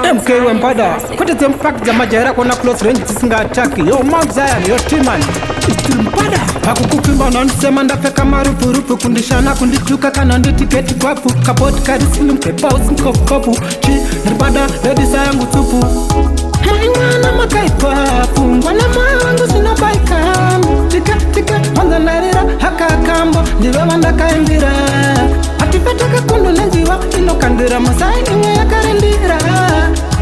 MK wempada kwete dzemufaki dzamajaira kuona close range dzisingaataki. Yo Mount Zion, yo Timan mpada pakukupfimba unondisema ndapfeka marupurupu, kundishana, kundituka kana nditi geti gwapu kaboti kari slim kepausinkopukopu chi ndiripada redisa yangu tsupu. Mai mwana makaipa, pfungwa namawangu zinobaika. Tika tika wanzandarira hakakambo ndive vandakaimbira. Hatipetaka kundu nenjiva inokandira masai imwe yakarindira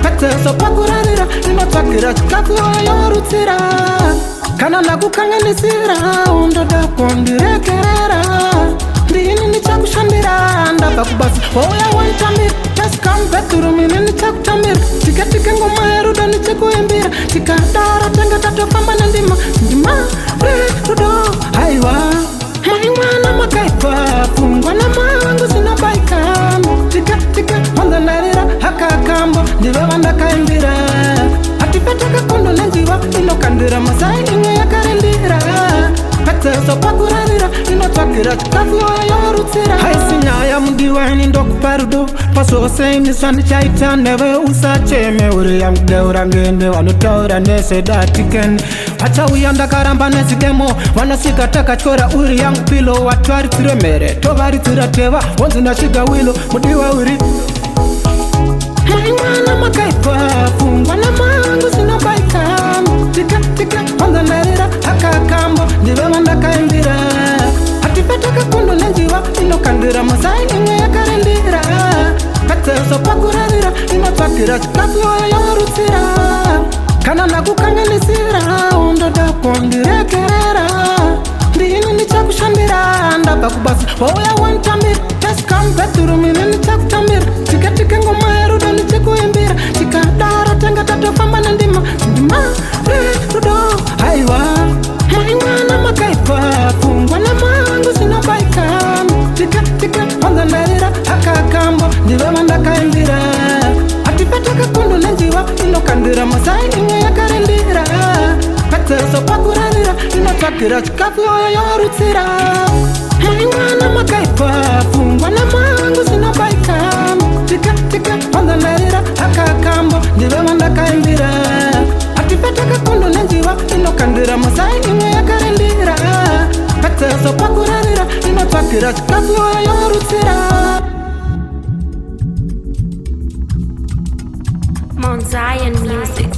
patseso pakurarira inotsvakira chikafu yorutsira. Kana ndakukanganisira undoda kundiregerera, ndini ndichakushandira. Ndabva kubasa wauya wanditambira, just come back to room, ini ndichakutambira. Tike tike ngoma yerudo ndichikuimbira, tikadaro tenge tatofamba nendima ndima rerudo. Haiwa mai mwana makaipa, pfungwa namawangu zinobaika. Tika tika wanzandarira hakakambo ndive vandakaimbira. Hatipetaka kundu nenjiva inokandira masai imwe yakarindira patseso pakurarira inotsvakira chikafu yorutsira. Haisi nyaya mudiwa, ini ndokupa rudo pasose imiswa ndichaita newe, usacheme uri yangudeura ngende. Vanotaura nesedatiken vachauya ndakaramba nezidemo vanosvika takatyora uri yangu pilo watwaridzire mhere tovaridzira teva wonzi ndasvika wilo mudiwa uri. Mai mwana makaipa, pfungwa namawangu zinobaika. Tika tika wanzandarira hakakambo ndive vandakaimbira. Hatipetaka kundu nenjiva inokandira masai imwe yakarindira patseso pakurarira inotsvakira chikafu yorutsira. Kana ndakukanganisira undoda kundiregerera, ndini ndichakushandira. Ndabva kubasa wauya wanditambira, just come back to room, ini ndichakutambira. Tike tike ngoma yerudo ndichikuimbira, tikadaro tenge tatofamba nendima ndima rerudo. Haiwa mai mwana makaipa, pfungwa namawangu zinobaika. Tika tika wanzandarira hakakambo ndive vandakaimbira. Hatipetaka kundu nenjiva inokandira masai imwe yakarindira patseso pakurarira inotsvakira chikafu yorutsira. Mai mwana makaipa, pfungwa namawangu zinobaika. Tika tika wanzandarira hakakambo ndive vandakaimbira. Hatipetaka kundu nenjiva inokandira masai imwe yakarindira patseso pakurarira inotsvakira chikafu yorutsira. Mount Zion Music.